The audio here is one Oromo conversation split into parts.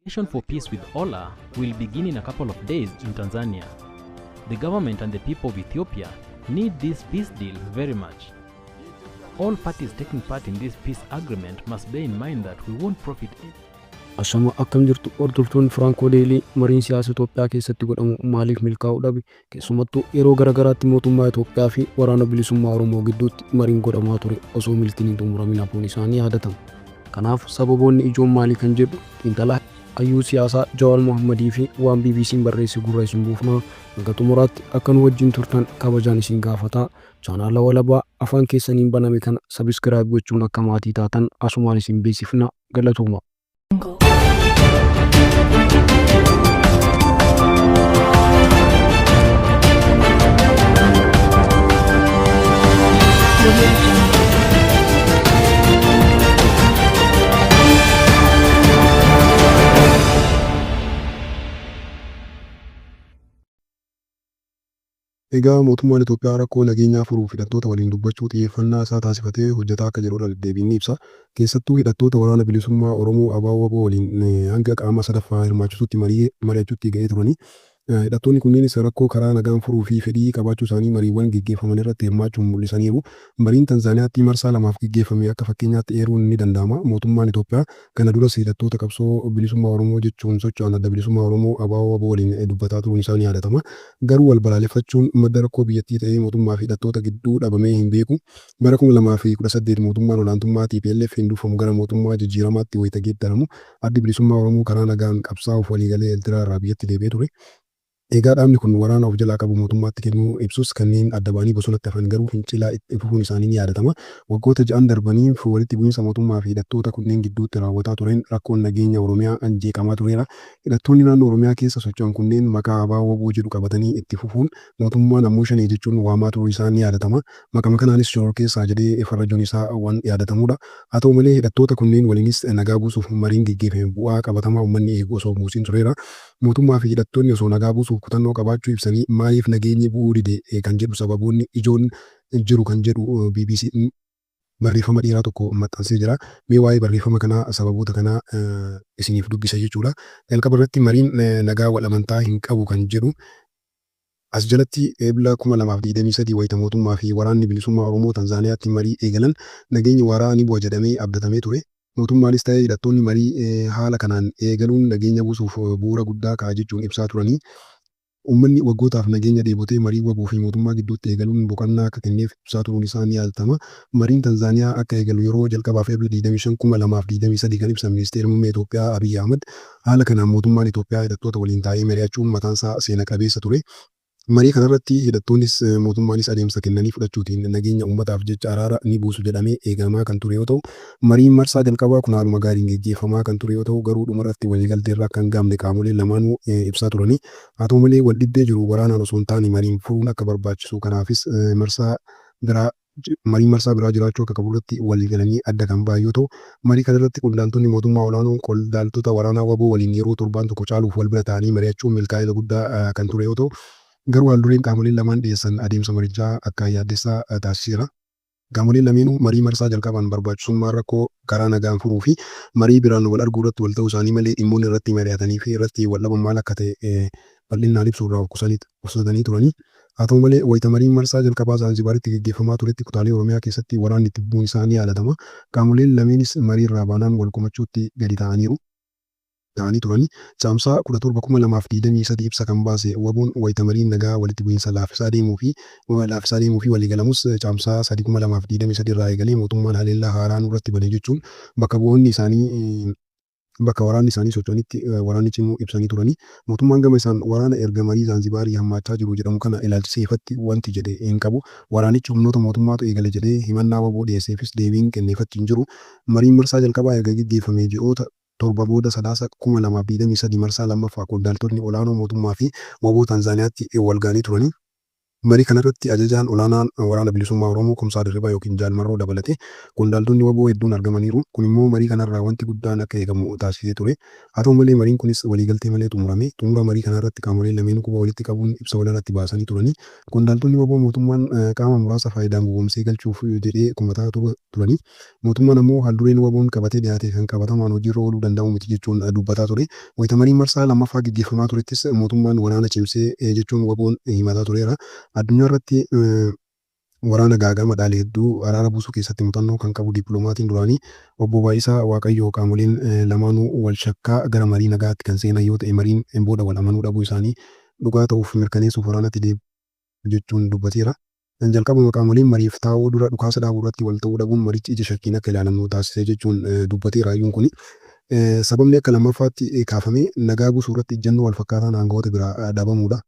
Negotiation for peace with OLA will begin in a couple of days in Tanzania. The government and the people of Ethiopia need this peace deal very much. All parties taking part in this peace agreement must bear in mind that we won't profit Ashama, akkam jirtu hordoftoonni Firankoo Deelii? Mariin siyaasa Itoophiyaa keessatti godhamu maaliif milkaa'uu dhabe? Keessumattuu yeroo garaagaraatti mootummaa Itoophiyaa fi Waraana Bilisummaa Oromoo gidduutti mariin godhamaa ture osoo milkiin hin xumuramin hafuun isaanii yaadatama. Kanaaf sababoonni ijoon maalii kan jedhu xiinxalaa hayyuu siyaasaa Jawaar Mohammadii fi waan BBC'n barreesse gurra isin buufnaa. Hanga xumuraatti akka nu wajjin turtan kabajaan isin gaafataa, chaanaala walabaa afaan keessaniin baname kana subscribe gochuun akka maatii taatan asumaan isin beeksifna. Galatooma. Egaa mootummaan Itoophiyaa rakkoo nageenyaa furuuf hidhattoota waliin dubbachuu xiyyeeffannaa isaa taasifatee hojjetaa akka jiru irra deddeebiin ni ibsa. Keessattuu hidhattoota Waraana Bilisummaa Oromoo ABO-WBO waliin hanga qaama sadaffaa hirmaachisuutti marii mari'achuutti ga'ee turani. Hidhattoonni kunneenis rakkoo karaa nagaan furuufi fedhii qabaachuu isaanii mariiwwan geggeeffaman irratti hirmaachuun mul'isaniiru. Mariin Tanzaaniyaatti marsaa lamaaf geggeeffame akka fakkeenyaatti eeruun ni danda'ama. Mootummaan Itoophiyaa kana duras hidhattoota qabsoo bilisummaa Oromoo jechuun socho'an Adda Bilisummaa Oromoo, ABO-WBO waliin dubbataa turuun isaa ni yaadatama. Garuu wal balaaleffachuun madda rakkoo biyyattii ta'ee mootummaa fi hidhattoota gidduu dhabamee hin beeku. Bara 2018 mootummaan olaantummaa TPLF'n durfamu gara mootummaa jijjiiramaatti wayita geeddaramu Addi Bilisummaa Oromoo karaa nagaan qabsaa'uuf waliigalee Eltiraa irraa biyyatti deebi'ee ture. Egaa dhaabni kun waraana of jalaa qabu mootummaatti kennuu ibsus kanneen adda ba'anii bosonatti hafan garuu fincila itti fufuun isaanii ni yaadatama. Waggoota ja'an darbaniif walitti bu'iinsa mootummaa fi hidhattoota kunneen gidduutti raawwataa tureen rakkoon nageenya Oromiyaa jeeqamaa tureera. Hidhattoonni naannoo Oromiyaa keessa socho'an kunneen maqaa ABO-WBO jedhu qabatanii itti fufuun mootummaan ammoo Shanee jechuun waamaa turuu isaa ni yaadatama. Maqama kanaanis shororkeessaa jedhee farrajuun isaa waan yaadatamuudha. Haa ta'u malee hidhattoota kunneen waliinis nagaa buusuuf mariin geggeefame bu'aa qabatamaa ummanni eegu osoo hin buusin tureera. Mootummaa fi hidhattoonni osoo nagaa buusuuf kutannoo qabaachuu ibsanii maaliif nageenyi bu'uu dide kan jedhu sababoonni ijoon jiru kan jedhu BBC'n barreeffama dheeraa tokko maxxansee jira. Mee waa'ee barreeffama kanaa sababoota kanaa isiniif dubbisa jechuudha. Jalqaba irratti mariin nagaa wal amantaa hin qabu kan jedhu as jalatti Ebla 2023 wayita mootummaa fi Waraanni Bilisummaa Oromoo Tanzaaniyaatti marii eegalan nageenyi waaraa ni bu'a jedhamee abdatamee ture. Mootummaanis ta'e hidhattoonni marii haala kanaan eegaluun nageenya buusuuf bu'uura guddaa kaa'a jechuun ibsaa turanii. Uummanni waggootaaf nageenya dheebote marii wbo fi mootummaa gidduutti eegaluun boqannaa akka kenneef ibsaa turuun isaa ni yaadatama. Mariin Tanzaaniyaa akka eegalu yeroo jalqabaaf Ebla 25, 2023 kan ibsan Ministeerri Muummee Itoophiyaa Abiy Ahmad, haala kanaan mootummaan Itoophiyaa hidhattoota waliin taa'ee mari'achuun mataansaa seena qabeessa ture. Marii kanarratti hidhattoonnis mootummaanis adeemsa kennanii fudhachuutiin nageenya uummataaf jecha araara ni buusu jedhamee eegamaa kan ture yoo ta'u, mariin marsaa jalqabaa kun haaluma gaariin geggeeffamaa kan ture yoo ta'u, garuu dhumarratti waliigalteerra akka hin gahamne qaamoleen lamaanuu ibsaa turani. Haa ta'u malee waldhibdee jiru waraanaan osoo hin taane mariin furuun akka barbaachisu kanaafis marsaa biraa mariin marsaa biraa jiraachuu akka qaburratti waliigalanii adda kan bahan yoo ta'u, marii kanarratti qondaaltonni mootummaa olaanoon qondaaltota waraanaa wbo waliin yeroo torbaan tokko caaluuf wal bira taa'anii mari'achuun milkaa'ina guddaa kan ture yoo ta'u, garuu haaldureen qaamoleen lamaan dhiyeessan adeemsa marichaa akkaan yaaddessaa taasiseera. Qaamoleen lameenuu marii marsaa jalqabaan barbaachisummaa rakkoo karaa nagaan furuu fi marii biraan wal arguurratti wal ta'uu isaanii malee dhimmoonni irratti mari'atanii fi irratti wal dhaban maal akka ta'e bal'innaan ibsuurraa of qusatanii turani. Haa ta'u malee wayita mariin marsaa jalqabaa Zaanzibaaritti geggeeffamaa turetti kutaalee Oromiyaa keessatti waraanni itti fufuun isaa ni yaadatama. Qaamoleen lameenis mariirraa baanaan wal komachuutti gadi taa'aniiru. ta'anii turani. Caamsaa 17, 2023 ibsa kan baase WBOn wayita mariin nagaa walitti bu'iinsa laaffisaa deemuu fi laaffisaa deemuu fi waliigalamus Caamsaa 3, 2023 irraa eegalee mootummaan haleellaa haaraa nurratti bane jechuun bakka bu'oonni isaanii bakka waraanni isaanii socho'anitti waraanni cimuu ibsanii turani. Mootummaan gama isaan waraana erga marii Zaanzibaarii hammaachaa jiru jedhamu kana ilaalchisee ifatti wanti jedhe hin qabu. Waraanichi humnoota mootummaatu eegale jedhee himannaa wbo dhiyeesseefis deebiin kenne ifatti hin jiru. Mariin marsaa jalqabaa erga geggeeffamee ji'oota 7 booda Sadaasa 2023 marsaa lammaffaaf qondaaltotni olaanoo mootummaa fi wbo Tanzaaniyaatti walga'anii turani. Marii kanarratti ajajaan olaanaan Waraana Bilisummaa Oromoo Kumsaa Dirribaa yookiin Jaal Marroo dabalatee qondaaltonni wbo hedduun argamaniiru. Kun immoo marii kanarraa wanti guddaan akka eegamu taasisee ture. Haa ta'u malee mariin kunis waliigaltee malee xumurame. Xumura marii kanaarratti qaamoleen lameenuu quba walitti qabuun ibsa walirratti baasanii turani. Qondaaltonni wbo mootummaan qaama muraasa faayidaan gowwoomsee galchuuf jedhee komataa turani. Mootummaan ammoo haaldureen WBOn qabatee dhiyaate kan qabatamaan hojiirra ooluu danda'u miti jechuun dubbataa ture. Wayita mariin marsaa lammaffaa geggeeffamaa turettis mootummaan waraana cimse jechuun WBOn himataa tureera. Addunyaarratti waraana gaaga'ama dhaale hedduu araara buusuu keessatti muxannoo kan qabu dippilomaatiin duraanii Obbo Baay'isaa Waaqayyoo qaamoleen lamaanuu wal shakkaa gara marii nagaatti kan seenan yoo ta'e mariin booda wal amanuu dhabuu isaanii dhugaa ta'uuf mirkaneessuuf waraanatti deebi'u jechuun dubbateera. Jalqabuma qaamoleen mariif taa'uu dura dhukaasa dhaabuurratti wal ta'uu dhabuun marichi ija shakkiin akka ilaalamu taasise jechuun dubbateera hayyuun kuni. Sababni akka lammaffaatti kaafame nagaa buusuurratti ijjannoo walfakkaataan aanga'oota biraa dhabamuudha.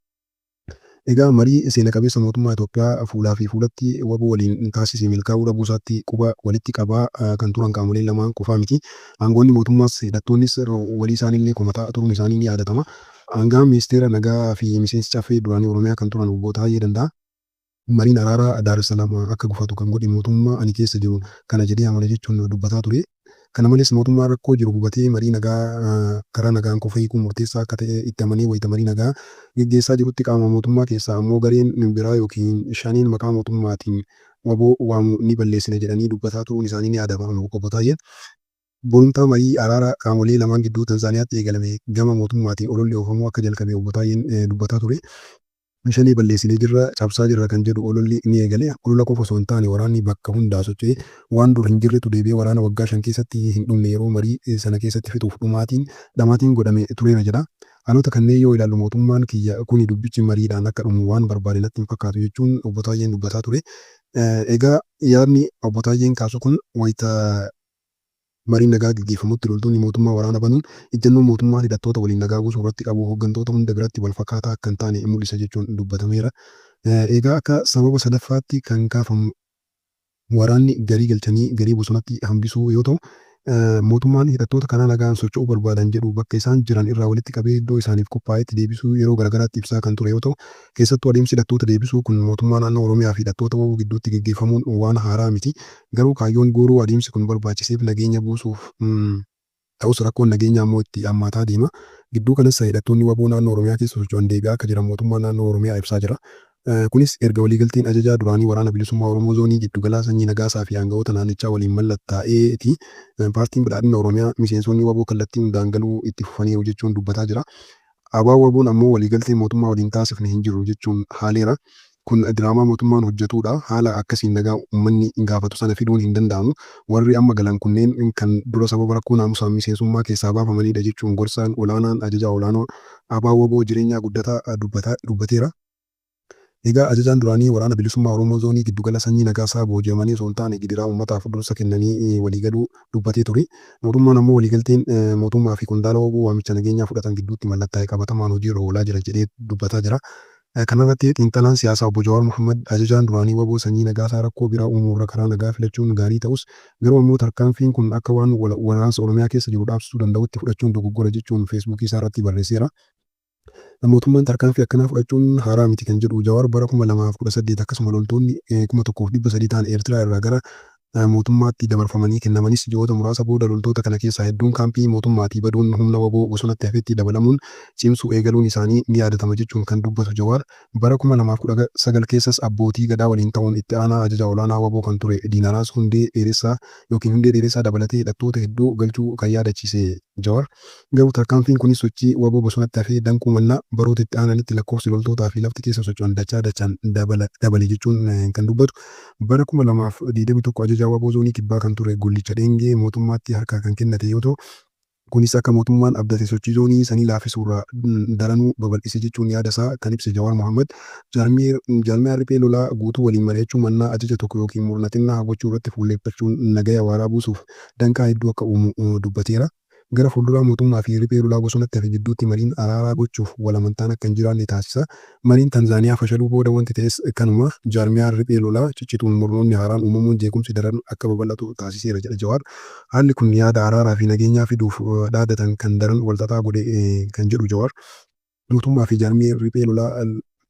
Egaa marii seena qabeessa mootummaa Itoophiyaa fuulaa fi fuulatti wbo waliin taasise milkaa'uu dhabuusaatti quba walitti qabaa kan turan qaamoleen lamaan qofaa miti. Aangoonni mootummaas hidhattoonnis waliisaaniillee komataa turuun isaanii ni yaadatama. Aanga'aan Ministeera Nagaa fi miseensi Caffee duraanii Oromiyaa kan turan Obbo Taayyee Danda'aa mariin araaraa Daar es Salaam akka gufatu kan godhe mootummaa ani keessa jiru kana jedhee amana jechuun dubbataa ture. Kana malees mootummaan rakkoo jiru hubatee marii nagaa karaa nagaan qofa hiikuun murteessaa akka ta'e itti amanee wayita marii nagaa geggeessaa jirutti qaama mootummaa keessaa ammoo gareen biraa yookiin Shaneen maqaa mootummaatiin wbo waamu ni balleessina jedhanii dubbataa turuun isaanii ni yaadatama Obbo Taayyeen. Borumtaa marii araaraa qaamolee lamaan gidduu Tanzaaniyaatti eegalame gama mootummaatiin ololli oofamuu akka jalqabe Obbo Taayyeen dubbataa ture. Shanee balleessinee jirra, cabsaa jirra kan jedhu ololli ni eegale. Olola qofa osoo hin taane waraanni bakka hundaa socho'ee waan dur hin jirretu deebi'ee waraana waggaa 5 keessatti hin dhumne yeroo marii sana keessatti fixuuf dhumaatiin dhamaatiin godhame tureera jedha. Haalota kanneen yoo ilaallu mootummaan kiyya kuni dubbichi mariidhaan akka dhumu waan barbaade natti hin fakkaatu jechuun Obbo Taayyeen dubbataa ture. Egaa yaadni Obbo Taayyeen kaasu kun wayita mariin nagaa gaggeeffamutti loltoonni mootummaa waraana banuun ejjannoon mootummaan hidhattoota waliin nagaa buusuu irratti qabu hoggantoota hunda biratti walfakkaataa akka hin taane mul'isa jechuun dubbatameera. Egaa akka sababa sadaffaatti kan kaafamu waraanni garii galchanii garii bosonatti hambisuu yoo ta'u, mootummaan hidhattoota karaa nagaan socho'uu barbaadan jedhu bakka isaan jiran irraa walitti qabee iddoo isaaniif qophaa'etti deebisuu yeroo garagaraatti ibsaa kan ture yoo ta'u, keessattuu adeemsi hidhattoota deebisuu kun mootummaa naannoo Oromiyaa fi hidhattoota wbo gidduutti geggeeffamuun waan haaraa miti. Garuu kaayyoon gooroo adeemsi kun barbaachiseef nageenya buusuuf ta'us rakkoon nageenyaa ammoo itti hammaataa deema. Gidduu kanas hidhattoonni wbo naannoo Oromiyaa keessa socho'an deebi'aa akka jiran mootummaan naannoo Oromiyaa ibsaa jira. Kunis erga waliigalteen ajajaa duraanii Waraana Bilisummaa Oromoo Zoonii Giddugalaa Sanyii Nagaasaa fi aanga'oota naannichaa waliin mallattaa'eeti. Paartiin Badhaadhina Oromiyaa miseensonni wbo kallattii hundaan galuu itti fufaniiru jechuun dubbataa jira. ABO-WBOn ammoo waliigalteen mootummaa waliin taasifne hin jiru jechuun haaleera. Kun diraamaa mootummaan hojjetuudha. Haala akkasiin nagaa ummanni gaafatu sana fiduun hin danda'amu. Warri amma galan kunneen kan dura sababa rakkoo naamusaan miseensummaa keessaa baafamaniidha jechuun gorsaan olaanaan ajajaa olaanoo ABO-WBO Jireenyaa Guddataa dubbateera. Egaa ajajaan duraanii Waraana Bilisummaa Oromoo Zoonii Giddugala Sanyii Nagaasaa booji'amanii osoo hin taane gidiraa uummataaf dursa kennanii waliigaluu dubbatee ture. Mootummaan ammoo waliigalteen mootummaa fi qondaala wbo waamicha nageenyaa fudhatan gidduutti mallattaa'e qabatamaan hojiirra oolaa jira jedhee dubbataa jira. Kanarratti xiinxalaan siyaasaa Obbo Jawaar Mohaammad ajajaan duraanii wbo Sanyii Nagaasaa rakkoo biraa uumuurra karaa nagaa filachuun gaarii ta'us garuu ammoo tarkaanfiin kun akka waan wal waraansa Oromiyaa keessa jiru dhaabsisuu danda'utti fudhachuun dogoggora jechuun feesbuukii isaarratti barreesseera. Mootummaan tarkaanfii akkanaa fudhachuun haaraa miti kan jedhu Jawaar bara 2018 akkasuma loltoonni 1,300 ta'an Eertiraa irraa gara mootummaatti dabarfamanii kennamanis ji'oota muraasa booda loltoota kana keessaa hedduun kaampii mootummaatii baduun humna wbo bosonatti hafetti dabalamuun cimsuu eegaluun isaanii ni yaadatama jechuun kan dubbatu Jawaar bara 2019 keessas abbootii Gadaa waliin ta'uun itti aanaa ajajaa olaanaa wbo kan ture Diinaraas Hundee Dheeressaa ykn Hundee Dheeressaa dabalatee hidhattoota hedduu galchuu kan yaadachiise Jawar garuu tarkaanfiin kunis sochii wbo bosonatti hafee danquu mannaa baroota itti aananitti lakkoofsi loltootaa fi lafti keessa socho'an dachaa dachaan dabale jechuun kan dubbatu. Bara 2021 ajajaa wbo Zoonii Kibbaa kan ture Gullicha Dheengee mootummaatti harka kan kennate yoo ta'u, kunis akka mootummaan abdate sochii zoonii sanii laafisuurra daranuu babal'ise jechuun yaada isaa kan ibse Jawaar Mohaammad, jaarmiyaa riphee lolaa guutuu waliin mari'achuu mannaa ajaja tokko ykn murna xinnaa hawwachuu irratti fuulleeffachuun nagaya waaraa buusuuf danqaa hedduu akka uumu dubbateera. Gara fuulduraa mootummaa fi riphee lolaa bosonatti hafe jidduutti mariin araaraa gochuuf wal amantaan akka hin jiraanne taasisa. Mariin Tanzaaniyaa fashaluu booda wanti ta'es kanuma. Jaarmiyaan riphee lolaa ciccituun murnoonni haaraan uumamuun jeequmsi daran akka babal'atu taasiseera jedha Jawaar. Haalli kun yaada araaraa fi nageenyaa fiduuf dhaadatan kan daran walxaxaa godhe kan jedhu Jawaar, mootummaa fi jaarmiyeen riphee lolaa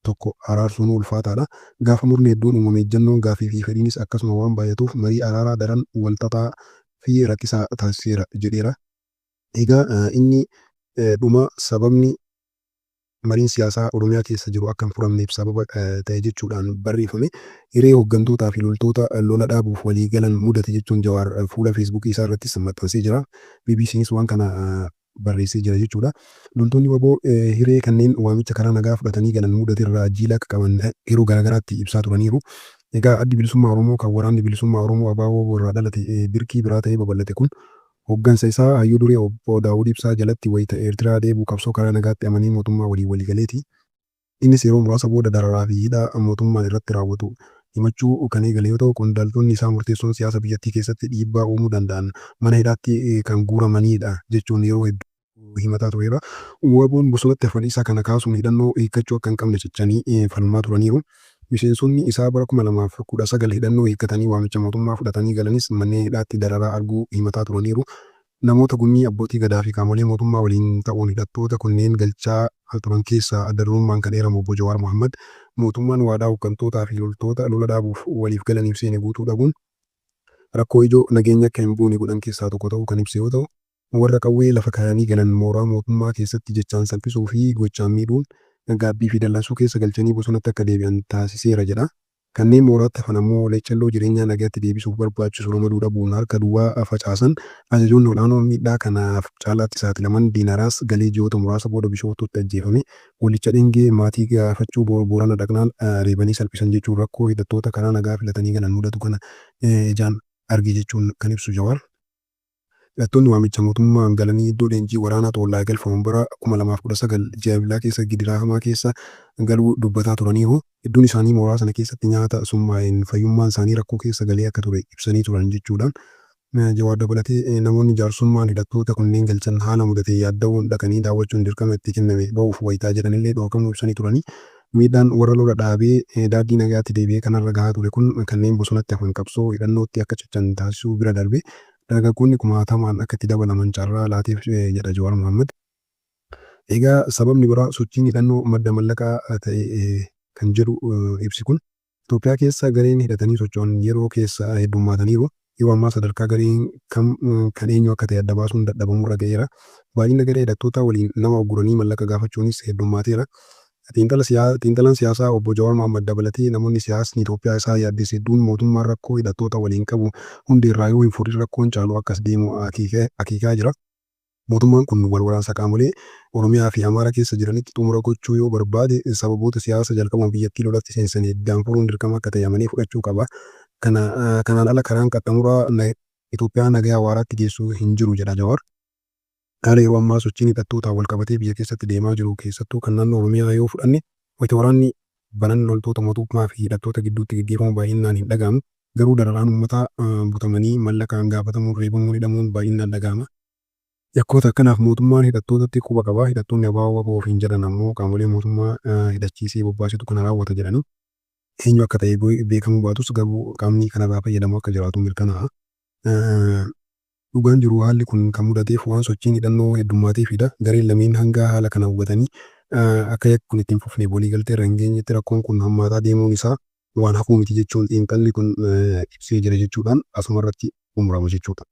tokko araarsuun ulfaataadha. Gaafa murni hedduun uumame ejjennoon gaaffii fi fedhiinis akkasuma waan baay'atuuf marii araaraa daran walxaxaa fi rakkisaa taasiseera jedheera. Egaa inni dhuma sababni mariin siyaasaa Oromiyaa keessa jiru akka hin furamneef sababa ta'e jechuudhaan barreeffame. Hiree hooggantootaa fi loltoota lola dhaabuuf walii galan mudate jechuun Jawaar fuula Feesbuukii isaa irrattis maxxansee jira. BBCnis waan kana barreessee jira jechuudha. Loltoonni WBO hiree kanneen waamicha karaa nagaa fudhatanii galan mudate irraa jiila akka qaban yeroo garaagaraatti ibsaa turaniiru. Egaa Addi Bilisummaa Oromoo kan Waraanni Bilisummaa Oromoo ABO irraa dhalate birkii biraa ta'ee babal'ate kun hooggansa isaa hayyuu duree Obbo Daawud Ibsaa jalatti wayita Eertiraa deebi'u qabsoo karaa nagaatti amanee mootummaa waliin waliigaleeti. Innis yeroo muraasa booda dararaa fi hidhaa mootummaan irratti raawwatu himachuu kan eegale yoo ta'u, qondaaltonni isaa murteessoon siyaasa biyyattii keessatti dhiibbaa uumuu danda'an mana hidhaatti kan guuramanidha jechuun yeroo hedduu himataa tureera. WBOn bosonatti hafan isa kana kaasuun hidhannoo hiikkachuu akka hin qabne cichanii falmaa turaniiru. Miseensonni isaa bara 2019 hidhannoo hiikkatanii waamicha mootummaa fudhatanii galanis manneen hidhaatti dararaa arguu himataa turaniiru. Namoota gumii abbootii gadaa fi qaamolee mootummaa waliin ta'uun hidhattoota kunneen galchaa turan keessaa adda durummaan kan eeramu Obbo Jawaar Mohammad mootummaan waadaa hooggantootaa fi loltoota lola dhaabuuf waliif galaniif seene guutuu dhabuun rakkoo ijoo nageenya akka hin buune godhan keessaa tokko ta'uu kan ibse yoo ta'u, warra qawwee lafa kaayanii galan mooraa mootummaa keessatti jechaan salphisuu fi gochaan miidhuun gaabbii fi dallansuu keessa galchanii bosonatti akka deebi'an taasiseera jedha. Kanneen mooraatti hafan ammoo leecalloo jireenyaa nagaatti deebisuuf barbaachisu ramaduu dhabuun harka duwwaa facaasan. Ajajoonni ol'aanoon miidhaa kanaaf caalaatti saaxilaman Diinaraas galee ji'oota muraasa booda Bishooftuutti ajjeefame. Wallicha Dhengee maatii gaafachuu Boorana dhaqnaan reebanii salphisan jechuun rakkoo hidhattoota karaa nagaa filatanii galan mudatu kana ijaan arge jechuun kan ibsu Jawaar. Hidhattoonni waamicha mootummaan galanii iddoo leenjii waraanaa Xoollaa galfaman bara 2019 ji'a Eblaa keessa gidiraa hamaa keessa galuu dubbataa turaniiru. Hedduun isaanii mooraa sana keessatti nyaata summaa'een fayyummaan isaanii rakkoo keessa galee akka ture ibsanii turan jechuudhaan. Jawaar dabalatee namoonni jaarsummaan hidhattoota kunneen galchan haala mudate yaadda'uun dhaqanii daawwachuun dirqama itti kenname ba'uuf wayitaa jedhanillee dhorkamuu ibsanii turanii. Miidhaan warra lola dhaabee daandii nagaatti deebi'ee kanarra gahaa ture kun kanneen bosonatti hafan qabsoo hidhannootti akka cichan taasisuu bira darbe dargaggoonni kumaatamaan akka itti dabalaman carraa laateef jedha Jawaar Mohammad. Egaa sababni biraa sochiin hidhannoo madda mallaqaa ta'e kan jedhu ibsi kun Itoophiyaa keessa gareen hidhatanii socho'an yeroo keessa heddummaataniiru. Yeroo ammaa sadarkaa gareen kam kan eenyu akka ta'e adda baasuun dadhabamurra ga'eera. Baay'ina garee hidhattootaa waliin nama ugguranii mallaqa gaafachuunis heddummateera. Xiinxalaan siyaasaa Obbo Jawaar Mohammad dabalatee namoonni siyaasni Itoophiyaa isaa yaaddesse hedduun mootummaan rakkoo hidhattoota waliin qabu hundeerraa yoo hin furin rakkoon caalu akkas deemu akeekaa jira. Mootummaan kun wal waraansa qaamolee Oromiyaa fi Amaara keessa jiranitti xumura gochuu yoo barbaade sababoota siyaasa jalqabuma biyyattii lolatti seensan hiddaan furuun dirqama akka ta'e amanee fudhachuu qaba. Kanaan ala karaan qaxxaamuraa Itoophiyaa nagaya waaraatti geessu hin jiru jedha Jawaar. Haala yeroo ammaa sochiin hidhattootaan wal qabatee biyya keessatti deemaa jiru keessattuu kan naannoo Oromiyaa yoo fudhanne wayita waraanni banan loltoota mootummaa fi hidhattoota gidduutti gaggeeffamu baay'inaan hin dhaga'amu. Garuu dararaan uummataa butamanii mallaqaan gaafatamuun reebamuun hidhamuun baay'inaan dhaga'ama. Yakkoota akkanaaf mootummaan hidhattootatti quba qaba. Hidhattoonni ABO WBO ofiin jedhan ammoo qaamolee mootummaa hidhachiisee bobbaasetu kana raawwata jedhanii. Eenyu akka ta'e beekamuu baatus garuu qaamni kanarraa fayyadamu akka jiraatu mirkanaa'a. Dhugaan jiru haalli kun kan mudateef waan sochiin hidhannoo heddummateefidha. Gareen lameen hanga haala kana hubatanii akka yakki kun itti hin fufneef waliigaltee irra hin geenyetti rakkoon kun hammaataa deemuun isaa waan hafuu miti jechuun xiinxalli kun ibsee jira jechuudhaan asumarratti xumurama jechuudha.